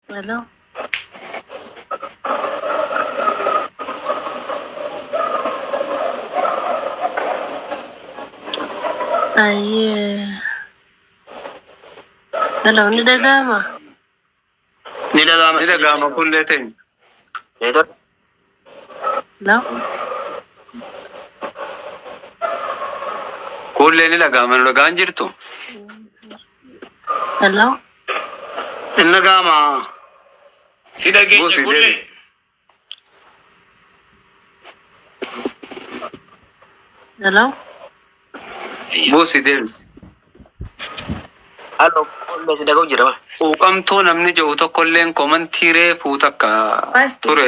Hello. Ayyee. Hello, ni dhaga'ama? Ni dhaga'ama. Ni dhaga'ama kullee teenya. Network. Hello. Kullee ni dhaga'ama, nu dhaga'an jirtu. Hello. Ni dhaga'ama. Si dhageenya Buusi kullee. deebisi. Hello. Buusi deebisi. Halo, kullee si dhaga'u jira. Quuqamtuu namni jedhu tokkolleen komantii reefuu takka Pasti. ture.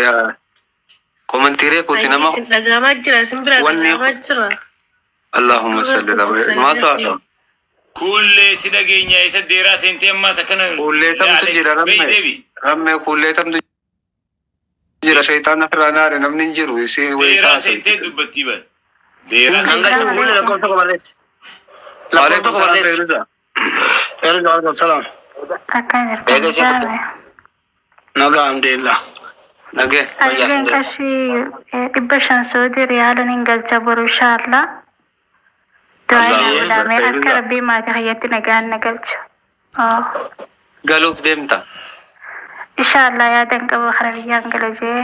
Komantii reefuuti Ayyee nama isin dhaga'amaa jira, isin bira wanni dhaga'amaa jira. Allahumma salli ala maaltu haasa'u? Kullee si dhageenya isa deeraa seentee ammaas akkana Kullee tamtu jira Beeyi ramme. deebi. Ramme kullee tamtu jira shaytaan ofirraa naare namni hin jiru isii Deeraa isaa seentee dubbattii bara. Deeraa Hanga seentee. kullee lakkoofsa tokko barreessi. Lakkoofsa Waalaikum tokko salaam barreessi. Fairuza. Fairuza, waalaikum salaam. Akkam jirtan Eega ishee kutte. jaame. Nagaa alhamdulillah. Nagee. Alleen qarshii 500 Saudi riyaalan hin galcha boru inshaallah. Du'aa Allahu naa Akbar godhamee akka Fairuza. rabbii maatii kiyyatti nagaan na galcha. Oh. Galuuf deemta. Inshaallah yaadan qaba kara biyyaan gala jee.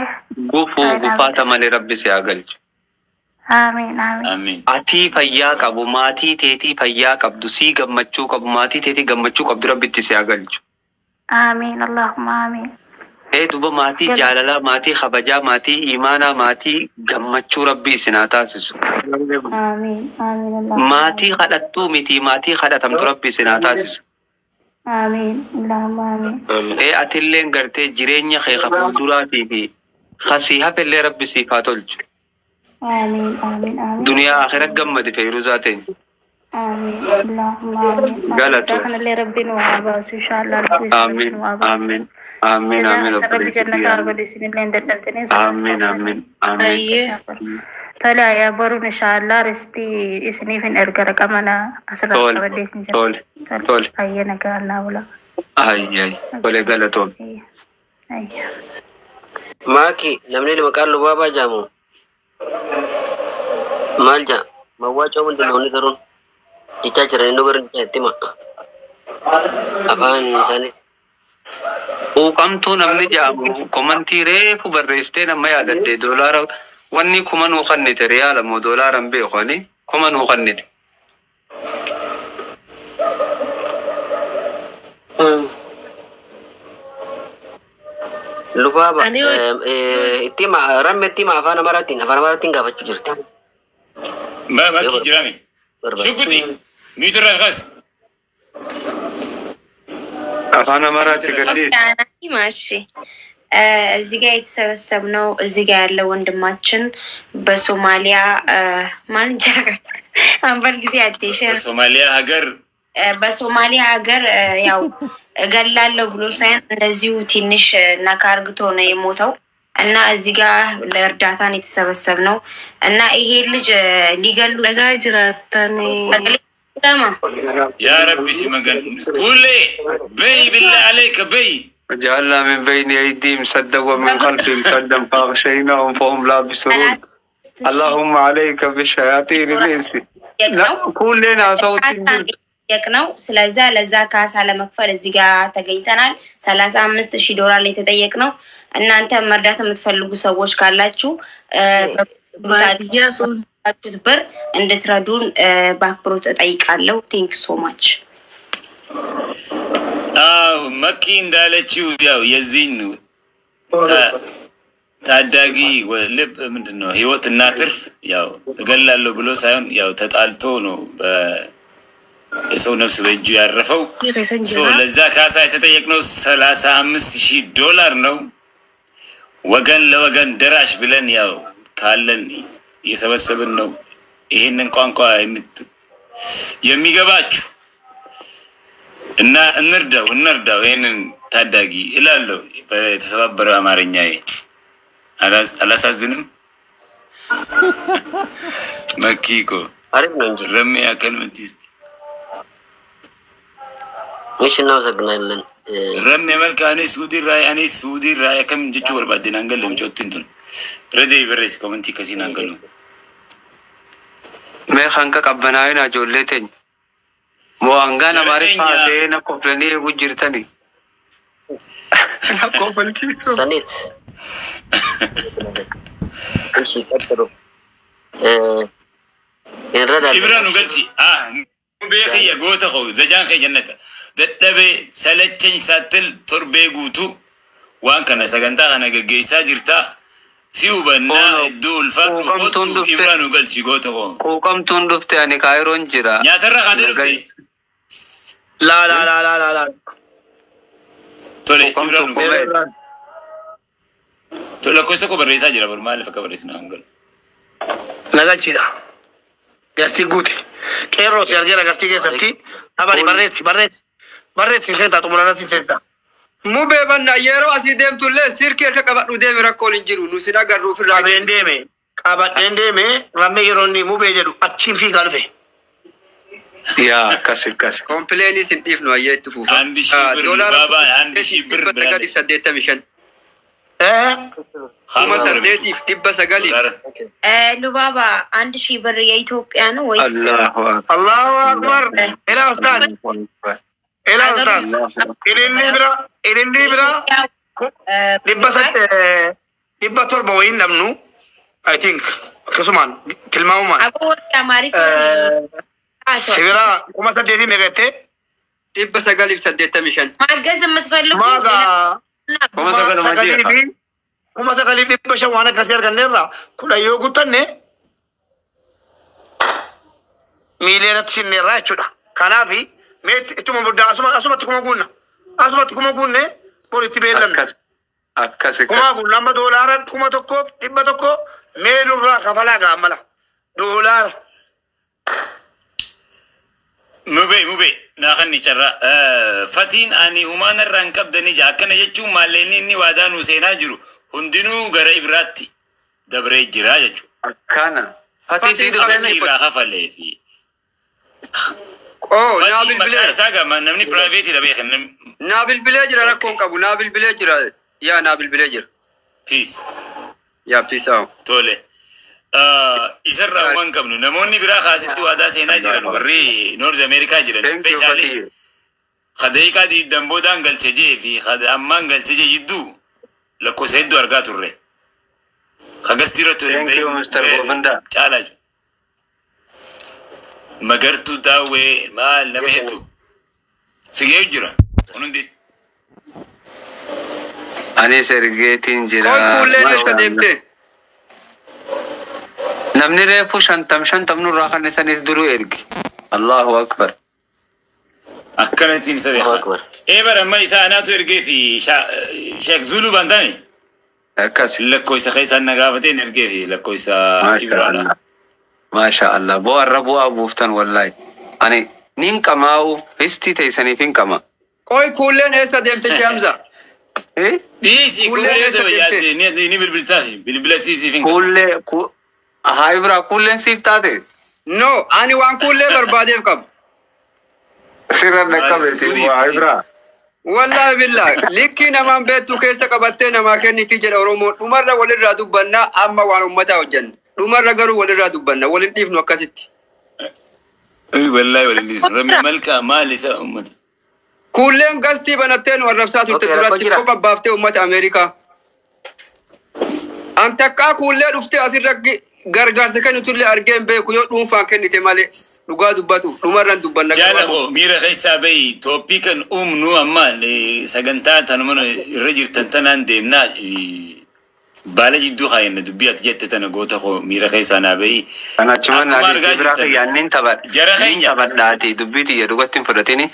Gufuu Du'aa naa gufaata godha. malee rabbi si haa galchu. Amiin amiin. Amiin. Atii fayyaa qabu maatii teetii fayyaa qabdu sii gammachuu qabu maatii teetii gammachuu qabdu rabbitti si haa galchu. Amiin Allahumma amiin. Ee duba maatii Gala. jaalalaa maatii kabajaa maatii imaanaa maatii gammachuu rabbi isin haa taasisu. Amiin amiin Allahumma Maatii amiin. kadhattuu miti maatii kadhatamtu rabbi isin haa taasisu. Amiin Allahumma amiin. Ee atilleen gartee jireenya kee ka fuulduraatii fi kasii hafellee rabbi siif haa tolchu. Amiin amiin amiin. Duniyaa akhira gammadi Feyruzaa teenya. Amiin Allahumma amiin. Maanguddaa Galatu. kanallee rabbiin waa haa baasu inshaallah lubbuu isaa Amiin rabbiin waa baasu. amiin amiin Jazaa amiin isa rabbi obboleettii jannata haa amiin godhu isinillee hin dadhabdanii sagantaa amiin amiin amiin. Ayyee. Tole ayaa boruun inshaallah ristii isiniif hin erga raqamana asirraa Tole qabadheetin jira. tole Tole tole. ayyee nagaa annaa bula. Ay ay tole galatoom. Ayyee. Maaki namni maqaan Lubaabaa jedhamu maal jedha? Mawwaacoo hundi garuun jechaa jiran inni garuu itti hima. Afaan isaanii. Quuqamtuu namni jedhamu komantii reefu barreessitee nama yaadatte doolaara wanni kuma nuu kennite riyaala moo doolaara hin beeku ani kuma nuu kennite. Lubaaba Ani itti hima ramme itti hima afaan Amaaraatiin gaafachuu jirti. Makki jirame. Barbaade. Shukkuti. Miitirraa kaas. Afaan Amaaraatti gaddi. እሺ እዚህ ጋር የተሰበሰብነው እዚህ ጋር ያለው ወንድማችን በሶማሊያ ማን አንበል ጊዜ አቴሽን በሶማሊያ ሀገር በሶማሊያ ሀገር ያው እገላለሁ ብሎ ሳይሆን እንደዚሁ ትንሽ ነካ አርግቶ ነው የሞተው እና እዚህ ጋር ለእርዳታን የተሰበሰብነው እና ይሄ ልጅ ሊገሉ Dhagaa jiraattanii. ያ ረቢ ሲመገን ኩሌ በይ ብላ አለይከ በይ وجعلنا من بين أيديهم سدا ومن خلفهم سدا فأغشيناهم فهم لا يبصرون اللهم عليك بالشياطين الإنس لا كلنا صوت ነው። ስለዛ ለዛ ካሳ ለመክፈል እዚህ ጋር ተገኝተናል። 35,000 ዶላር ላይ የተጠየቅነው። እናንተ መርዳት የምትፈልጉ ሰዎች ካላችሁ Baadiyyaa sun በባችሁት ብር እንድትረዱን በአክብሮት እጠይቃለሁ። ቴንክ ሶ ማች። አዎ መኪ እንዳለችው ያው የዚህን ታዳጊ ልብ ምንድን ነው ህይወት እና ትርፍ ያው እገላለሁ ብሎ ሳይሆን ያው ተጣልቶ ነው የሰው ነፍስ በእጁ ያረፈው። keessan so jira. ለዛ ካሳ የተጠየቅነው 35,000 ዶላር ነው። ወገን ለወገን ደራሽ ብለን ያው ካለን እየሰበሰብን ነው። ይሄንን ቋንቋ የሚገባችሁ እና እንርዳው እንርዳው ይሄንን ታዳጊ እላለሁ። የተሰባበረው አማርኛዬ አላሳዝንም? መኪኮ አሪፍ ነው እንጂ። ረሜ ያከል ምትል እሺ እናመሰግናለን። Ramme malka anis Suudiirraa anis Suudiirraa akkam jechuu barbaadde naan galle mucoottiin tun. Irra deebi barreessi komentii akkasii naan galu. Mee hanga qabbanaa'ina ijoollee teenya. Moo hangaan Jara Amaariffaa keenya seena koflanii eeguu jirtani. Na kofalchiisu. Sanit. እሺ ቀጥሉ። እንረዳለን። Ibraa nu galchi. Ah, mubee kiyya goota koo zajaan kee jannata. Dadhabee salacheen saattil torbee guutuu waan kana sagantaa kana gaggeessaa jirta. Si hubannaa Oolo hedduu ulfaadhu quuqamtuun kottu dhufte Ibraa nu galchi goota koo. quuqamtuun dhufte ani kaayiroon jira. Nyaatarra kaatee dhufte. Nagai. Laa laa laa laa laa laa. Tole Ibraa Quuqamtuun nu galchi. qubee. Tole lakkoofsa koo barreessaa jira bar maaliif akka barreessu naan galu. Nagalchiidha. Gastii guute. Qeerroo si argeera gastii keessatti. Abari barreessi barreessi. Barreessi seentaa xumurana si seentaa. Mubee banna yeroo asii deemtullee sirkii harka qabadhu deemi rakkoon hin jiru nu sin agarru ofirraa Qabeen deeme. Qabadheen deeme rammee yeroo inni mubee jedhu achiin fiigaa dhufe. Yaa akkas akkas. Kompileeni sin dhiifnu ayyee itti fuufa. Andi shii bir Doolaara lubaabaa andi shii bir biraadhe. 985. 8,900. Doolaara. ሉባባ 1,000 ብር የኢትዮጵያ ነው ወይስ Allahu akbar. Allahu akbar. Ilaa ustaaz. Ilaa ሀገሩ ustaaz. Ilillii bira ilillii bira ኢትዮጵያ dhibba sadde dhibba torba wayiin dhabnu I think akkasumaan tilmaamumaan. አቦ አማሪፍ Si bira 8,000 meeqa jettee? 985. ማገዝ የምትፈልጉ Maagaa Kuma sagaluma sagalii jeeqa. fi 9,500 waan akkasii arganneerra 10 yoo guuttanne miiliyoonatti sinneerra jechuudha. Kanaaf mee ittuma muddaa asuma asumatti kuma guunna. Asumatti kuma guunne bor itti beellamna. Akkas akkas Kuma akkas. guunna amma doolaara 1,100 mee nurraa kafalaa gaammala. Doolaara. Mubee mubee naa kan ni carraa. Fatiin ani humaana irraa hin qabdanii jira. Akkana jechuun maalleenni inni waadaa nuu seenaa jiru hundinuu gara Ibraatti dabree jira jechuudha. Akkana. Fatii sii Fatiin dhufeeni. Fatii irraa kafalee fi Oo naa fatiin maqaa bilbilee isaa gama namni piraayiveetiidha beekan namni naa bilbilee jira rakkoon qabu naa bilbilee jira yaa naa bilbilee jira fiis yaa piisaa. tole. Isarraa humaan hin qabnu namoonni biraa kaasitti waadaa seenaa jiran warri Noorz Ameerikaa jiran Thank you ispeeshaalii Fatii. kadeeqaa diiddan boodaan galche jee fi ammaan galche jee jidduu lakkoofsa hedduu argaa turre. Kagastii irratti waliin Thank you Mr. Govinda. caalaa jiru. Magartuu daawwee maal nama hedduu. Sigee jira. Kun hundi. Anis ergeetiin jira. Qoy kuulleen eessa Masha Allah. deemte? Namni reefu shantam shantam nurraa kan isanis duruu ergi. Allahu akbar. Akkanattiin isa Allahu beekaa. akbar. Ee bara amma isaa anaatu ergee fi Sheek Zuluu baantame. Akkas. Lakkoofsa keessaan na gaafateen ergee fi lakkoofsa Masha Ibraadha. Allah. Masha Allah. Bu'aa bu'aa buuftan wallahi. Ani nin qamaa'u histii teessaniif hin qama. Qoy kuulleen eessa deemte Shee Hamza? Eh? Dhiisii Kuulleen kuullee eessa daba deemte? yaadde ni bilbiltaa fi bilbila siisiif hin qabu. Kuullee ku haa Ibraa kuulleen siif taate. No ani waan kuullee barbaadeef qabu. Sirra dhaqqabe si bu'aa Ibraa. Wallaahi billaahi likkii namaan beektu keessa qabattee namaa kenniti jedha Oromoon dhumarra walirraa dubbannaa amma waan uummataa hojjenna. Dhumarra garuu walirraa dubbanna walin dhiifnu akkasitti. Wallaahi waliin dhiisnu. Rabbi malkaa maal isa uummata. Kuulleen gastii banattee nu arrabsaa turte Okay, rakkoo duratti jira. kopha baaftee uummata Ameerikaa. An takkaa kuullee dhuftee asirra gargaarsa kennitullee argee hin beeku yoo dhuunfaan kennite malee dhugaa dubbatu dhumarran dubbanna Jaala gabaabaa. koo miira keessaa bahi tooppii kan uumnu amma sagantaa tanuma irra jirtan tanaan deemnaa baala jidduu kaayanna dubbii ati jette tana goota koo miira keessaa naa bahi. Kan achumaan Akkuma naa argaa dhiisee biraa jirtan kiyya nin taphadha. jara Nin keenya taphadhaati dubbii tiyya dhugatti hin fudhatini.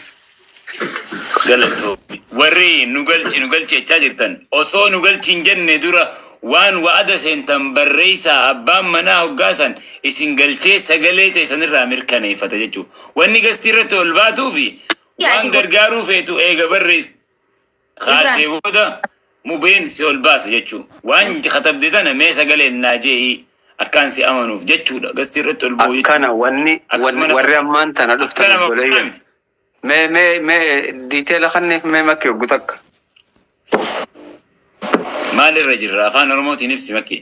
galatoo warri nu galchi nu galchi jechaa jirtan osoo nu galchi hin jenne dura waan wa'ada seentan barreessaa abbaan manaa hoggaasan isin galchee sagalee teessanirraa mirkaneeffata jechuudha. Wanni gastii irratti ol baatuu fi waan gargaaruu feetu eega barreess kaatee booda mubeen si ol baasa jechuudha. Waan katabde tana mee sagaleen naa jee'ii akkaan si amanuuf jechuudha. Gastii irratti ol ba'u jechuudha. Akkana wanni Akkasuma warri ammaan tana dhuftan Akkana obboleeyyan. miti. Mee mee mee detail kanneef mee makki hoggu takka. Maal irra jirra? Afaan Oromootiin ibsi makki.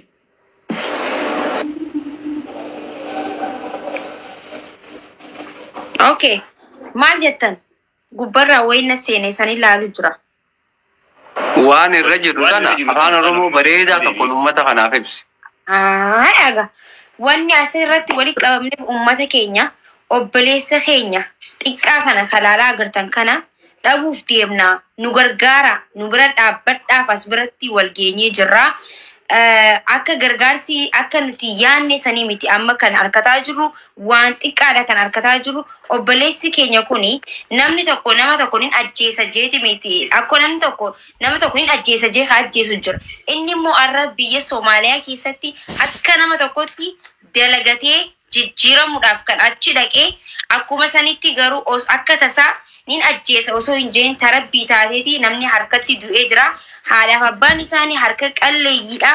Okay. Maal jettan? Gubbarraa wayina seene san ilaalu jira. Waan irra jiru Waan tana irra jiru afaan tana Oromoo bareedaa tokkoon deebisi. uummata kanaaf ibsi. Aga. Wanni asirratti walitti qabamneef uummata keenya obboleessa keenya xiqqaa kana kalaalaa agartan kana dhabuuf deemna. Nu gargaara. Nu bira dhaabbadhaaf as biratti wal geenyee jirra. Akka gargaarsi akka nuti yaanne sanii miti amma kan harkataa jirru waan xiqqaadha kan harkataa jirru obboleessi keenya kuni namni tokko nama tokko nin ajjeesa jeeti miti akkoo namni tokko nama tokko nin ajjeesa jee ka ajjeesu jira inni immoo har'a biyya Soomaaliyaa keessatti akka nama tokkotti dalagatee jijjiiramuudhaaf kan achi dhaqee akkuma sanitti garuu akka tasaa nin ajjeesa osoo hin jeen tarabbii taateeti namni harkatti du'ee jira. Haadhaaf abbaan isaanii harka qalleeyyiidha.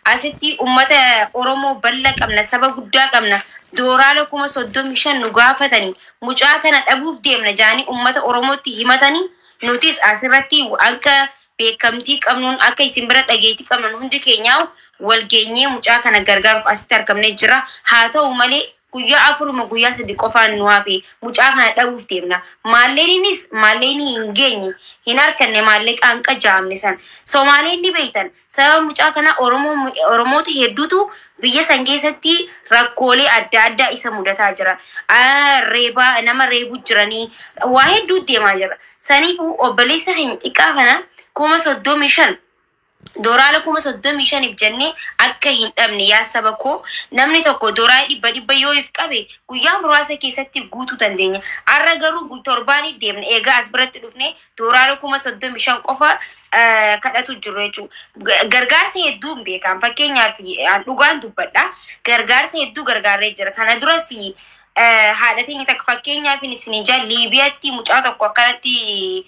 Asitti uummata Oromoo bal'aa qabna, saba guddaa qabna. Dooraala 35,000 nu gaafatanii mucaa kana dhabuuf deemna jaanii uummata Oromootti himatanii nutis asirratti akka beekamtii qabnuun akka isin bira dhageettii qabnuun hundi keenyaa wal geenyee mucaa kana gargaaruuf asitti argamnee jira. Haa ta'u malee guyyaa afuruma guyyaa sadi qofaan nu hafe mucaa kana dhabuuf deemna. Maalleeninis maalleeni hin geenye hin harkanne maallaqa hanqa jaamne san. Somaaleen ni beektan sababa mucaa kana Oromoota hedduutu biyya san keessatti rakkoolee adda addaa isa mudataa jira. Reebaa nama reebuu jiranii waa hedduu deemaa jira. Saniifuu obboleessa keenya xiqqaa kana 35,000 dooraala 35,000 jennee akka hin dhabne yaa saba koo namni tokko dooraala dhibba dhibba yoo if qabe guyyaa muraasa keessatti guutuu dandeenya. Har'a garuu torbaaniif deemne egaa as biratti dhufne dooraala 35,000 qofa kadhatu jiru jechuudha. Gargaarsa hedduu hin beekan fakkeenyaaf an dhugaan dubbadha. Gargaarsa hedduu gargaarree jira. Kana duras haadha teenya takka fakkeenyaaf isin ijaa Liibiyaatti mucaa tokko akkanatti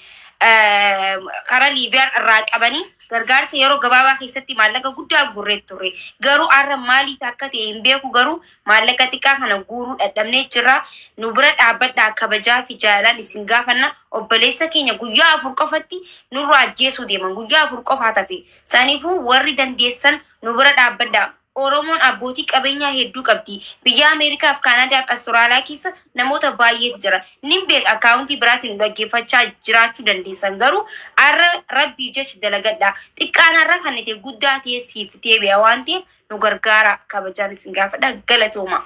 karaa Liibiyaa irraa qabanii gargaarsa yeroo gabaabaa keessatti maallaqa guddaa guurree turre. Garuu har'a maaliif akka ta'e hin beeku garuu maallaqa xiqqaa kana guuruu dadhabnee jirra. Nu bira dhaabbadhaa kabajaa fi jaalalaan isin gaafanna. Obboleessa keenya guyyaa afur qofatti nurraa ajjeesuu deeman. Guyyaa afur qofaa tafe. Saniifuu warri dandeessan nu bira dhaabbadhaa. Oromoon abbootii qabeenyaa hedduu qabdi. Biyya Ameerikaa fi Kaanadaa fi Austraaliyaa keessa namoota baay'eetu jira. Nin beeka akkaawuntii biraatiin nu dhaggeeffachaa jiraachuu dandeessan garuu har'a rabbiif jecha dalagadha. Xiqqaan har'a kan ta'e guddaa ta'e siif deebi'a waan ta'eef nu gargaara kabajaan isin gaafadha galatooma.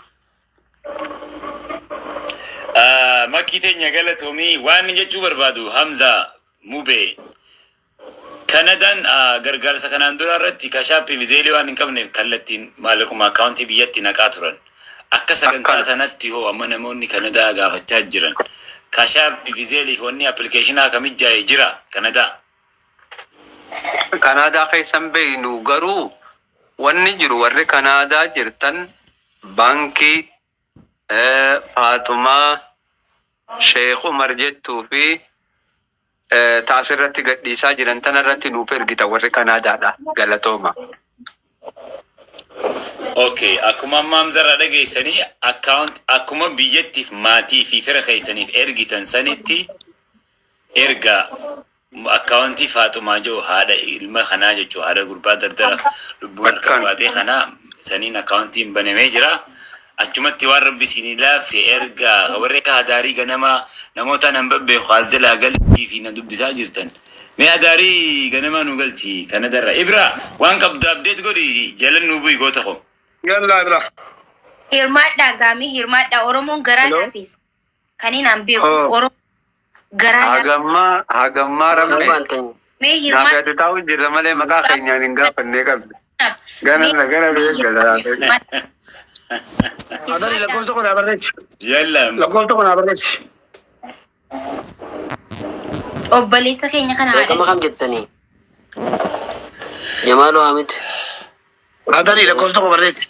Makkii teenya galatoomii waan inni jechuu barbaadu Hamza Mubee. Kanadaan gargaarsa kanaan dura irratti kashaappii fi zeelii waan hin qabneef kallattiin maallaquma akkaawuntii biyyatti naqaa turan. Akka sagantaa Akkana. tanatti hoo amma namoonni Kanadaa gaafachaa jiran. Kashaappii fi zeelii wanni appilikeeshinaa akkamii jira Kanadaa. Kanaadaa keessan beeknu garuu wanni jiru warri Kanaadaa jirtan baankii Faaxumaa Sheekh Umar jettuu fi taasirratti gadhiisaa jiran tanarratti nuuf ergita warri Kanaadaadha. Galatooma. Okay, akkuma amma Hamzarraa dhageessanii akkaawunt akkuma biyyattiif maatii fi fira keessaniif ergitan sanitti erga akkaawuntii Faaxumaa jiru haadha ilma kanaa jechuun haadha gurbaa dardara lubbuun harka Akkaan. baatee kanaa saniin akkaawuntiin banamee jira. Achumatti waan rabbi isinii laafte erga warri akka hadaarii ganamaa namoota nan babbeeku as jalaa galchii fi na dubbisaa jirtan. Mee hadaarii ganamaa nu galchi Kanadarra. Ibra waan qabdu abdeet godhi jalan nu bu'i goota koo. Yallaa bira. Hirmaadhaa gaamii hirmaadhaa Oromoon garaa Hello? laafes. Kan inni an beeku Oh. Oromoon garaa laafes. Hagammaa hagammaa rabbe. Torbaan ta'e. Mee Naaf hirmaadhaa. yaadu taa'u jirra malee maqaa keenyaan hin gaafannee qabne. Gana gana beekata. Adani lakkoofsa tokko naa barreessi. Yalla. Lakkoofsa tokko naa barreessi. Obboleessa keenya kana haadha Raqama kam jettanii? Jamaaluu Hamid. Adani lakkoofsa tokko barreessi.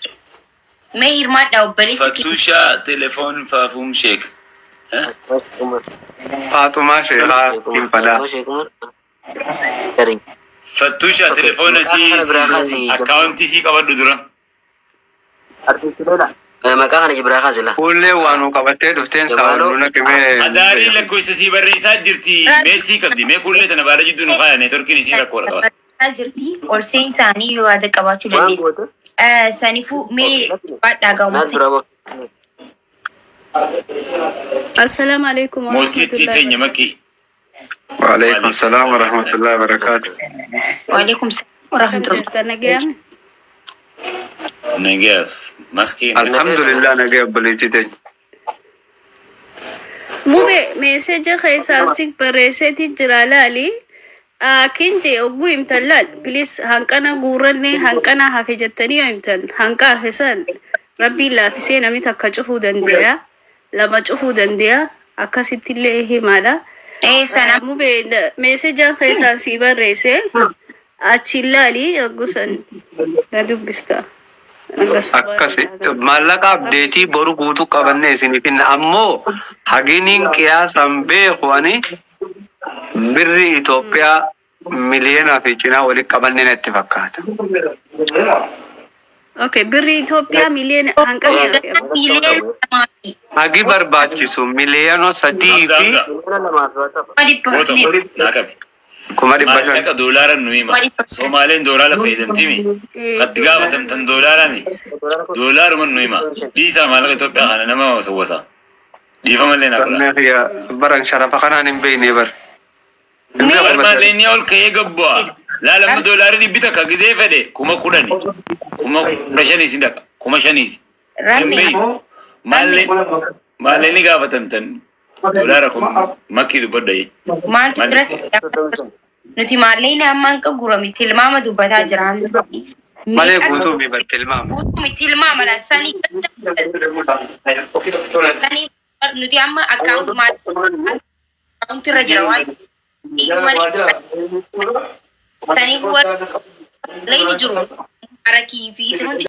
Mee hirmaadhaa obboleessa keenya. Fattushaa telefoon faafuum sheek. Umar. Faaxumaa Sheekhaa Kinfalaa. Sheekh Umar. Garii. Fattushaa Okay, telefoona maqaa kana biraa sii kaasii. akkaawuntii sii qabadhu dura. Artistileedha. Maqaa kana Jibraa kaasila. Fuullee waan nu qabattee dhufteen saawwan qimee. Adaarii lakkoofsa sii barreessaa jirti. Meesii qabdi. Mee kullee tana baala jidduu nu kaaya neetworkiin isii rakkoo qaba. Jirti ol seensaanii yoo yaada qabaachuu dandeessa. Saniifuu mee baadhaa Naas gaa'ummaa biraa boo. Assalaamu alaikum Mootichi teenya makki. Waalaikum salaam wa rahmatullahi wa barakaatu. Waalaikum salaam Akkam warahmatullahi. jirtan nagayaan? Nagaaf maskiin. Alhamdulillah nagaya obboleettii teenya. Mube meeseja keessaan si barreesseeti jira laali. Kinje ogguu himtan laal. Bilis hanqana guurranne hanqana hafe jettanii yoo himtan hanqa hafe san rabbiin laafisee namni takka cufuu danda'a. Lama cufuu danda'a. Akkasittillee himaadha. Sana Mube meeseja keessaan si barreesse achi laali ogguu san na dubbista. Akkasi maallaqa abdeetii boru guutuu qabannee isiniif hinna ammoo haginiin qiyaasan beeku ani birri Itoophiyaa miliyoonaa fi cinaa walitti qabannee natti fakkaata. Okay, birri Itoophiyaa miliyoona hanqamni hafe. Miiliyoona lamaa fi Hagi barbaachisu miliyoona 3 Hamza fi Hamza. 500,000. Goota naa qabi. 500,000. Maallaqa doolaara nu hima. Somaaleen doolaara fayyadamtimi. Katti gaafatamtan doolaarami. Doolaaruma nu hima. Dhiisaa maallaqa Itoophiyaa kana nama wasawwasa. Dhiifamallee naa godha. Barnee kiyya baran sharafa kanaan hin beekne bar. Hin beeku Bar bar. maallaqni ol ka'ee gabbu'a. Laalama doolaarri 100 gizee fedhe 10,000. 15,000 dhaqa. 5,000. Hin Rammi beeku. Maallaqni gaafatamtan doolaara kun makkii dubbadha. Maaltu jira nuti maallaqni ammaan qagurame tilmaama dubbataa jira Hamza. Malee guutuu mi bar tilmaama. Guutuu tilmaama dha. Sanii sanii nuti amma akkaawunti irra jira waan iyyuu malee sanii warra jiru harakii fi isin hundi